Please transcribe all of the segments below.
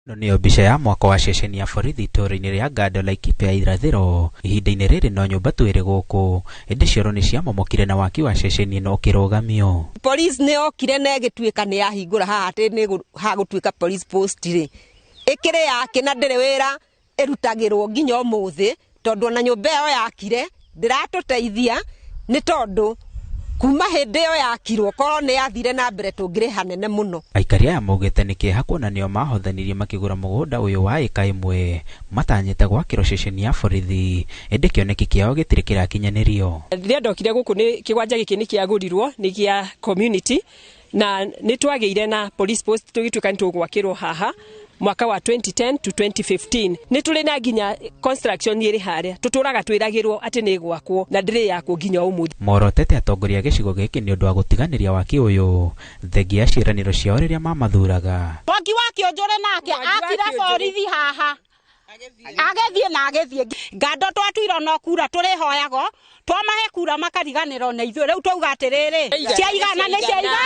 Ĩno nĩyo mbica ya mwako wa ceceni ya borithi itũũra-inĩ rĩa Ngando, Laikipia ya irathĩro. Ihinda-inĩ rĩrĩ no nyũmba tu ĩrĩ gũkũ, ĩndĩ cioro nĩ ciamomokire na waki wa ceceni ĩno ũkĩrũgamio. Police nĩ yokire na ĩgĩtuĩka nĩ yahingũra haha atĩ nĩ hagũtuĩka police post rĩ, ĩkĩrĩ yake na ndĩrĩ wĩra ĩrutagĩrwo nginya ũmũthĩ, tondũ ona nyũmba ĩyo yakire ndĩratũteithia, nĩ tondũ kuma hĩndĩ ĩyo yakirwo korwo nĩ yathire na mbere tũngĩrĩ hanene mũno. Aikari aya maugĩte nĩ kĩeha kuona nĩo mahothanirie makĩgũra mũgũnda ũyũ wa ĩka ĩmwe matanyĩte gwakĩrwo ceceni ya borithi, ĩndĩ kĩoneki kĩao gĩtirĩ kĩrakinyanĩrio. Rĩrĩa ndokire gũkũ nĩ kĩwanja gĩkĩ nĩ kĩagũrirwo nĩ gĩa community, na nĩ twagĩire na police post tũgĩtuĩka nĩ tũgwakĩrwo haha mwaka wa 2010 to 2015. Nĩ tũrĩ na nginya construction ĩrĩ harĩa tũtũraga twĩragĩrwo atĩ nĩ gwakwo na ndĩrĩ yakwo nginya ũmũthĩ. Morotete atongoria a gĩcigo gĩkĩ nĩ ũndũ wa gũtiganĩria waki ũyũ thengia ya ciĩranĩro ciao rĩrĩa mamathuraga. Mwangi wa Kĩũnjũrĩ nake akire borithi haha agĩthiĩ na agĩthiĩ Ngando, twatuirwo no kura tũrĩhoyago, twamahe kura makariganĩrwo nĩ ithuĩ. Rĩu twauga atĩrĩrĩ, ciaigana nĩ ciaigana,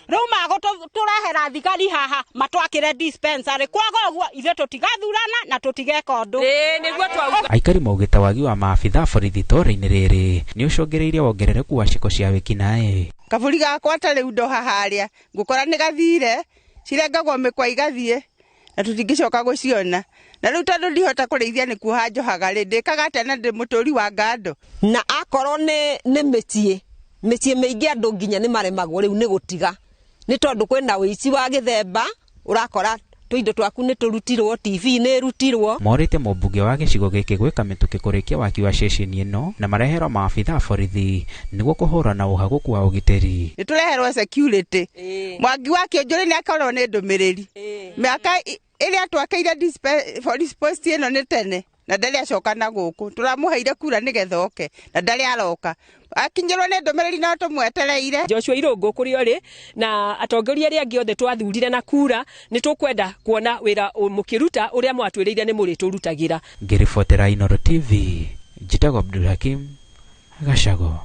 rĩu magũtũrehera thigari haha matwakĩre dispensary, kwaga ũguo ithuĩ tũtigathurana na tũtigeka ũndũ. Aikari maugĩte wagi wa maabitha a borithi itũũra-inĩ rĩrĩ nĩ ũcũngĩrĩirie wongerereku wa ciĩko cia wĩkinaĩ. Kaburi gakwa ta rĩu ndoha harĩa ngũkora nĩ gathire, cirengagwo mĩkwa igathiĩ na tũtingĩcoka gũciona, na rĩu tondũ ndihota kũrĩithia nĩ kuoha njohaga rĩ, ndĩkaga atĩa na ndĩ mũtũri wa Ngando? Na akorwo nĩ mĩciĩ mĩingĩ andũ nginya nĩ maremagwo rĩu nĩ gũtiga, nĩ tondũ kwĩna ũici wa gĩthemba, ũrakora tũindo twaku nĩ tũrutirwo, TV nĩ ĩrutirwo. Morĩte mũmbunge wa gĩcigo gĩkĩ gwĩka mĩtũkĩ kũrĩkia waki wa ceceni ĩno na mareherwo maabitha a borithi nĩguo kũhũrana ũhagũku wa ũgitĩri. Nĩ tũreherwo security. Mwangi wa Kĩũnjũrĩ nĩ akorwo nĩ ndũmĩrĩri mĩaka ĩrĩa twakĩire police post ĩno nĩ tene na ndarĩ acoka na gũkũ, tũramũheire kura nĩgetha oke na ndarĩ aroka, akinyĩrwo nĩ ndũmĩrĩri no tũmwetereire. Joshua Irũngũ kũrĩa ũrĩ na atongoria arĩa angĩ othe twathurire na kura, nĩ tũkwenda kuona wĩra mũkĩruta ũrĩa mwatwĩrĩire nĩ mũrĩtũrutagĩra. Ngĩribotera Inooro TV, njĩtagwo Abdulhakim Gacago.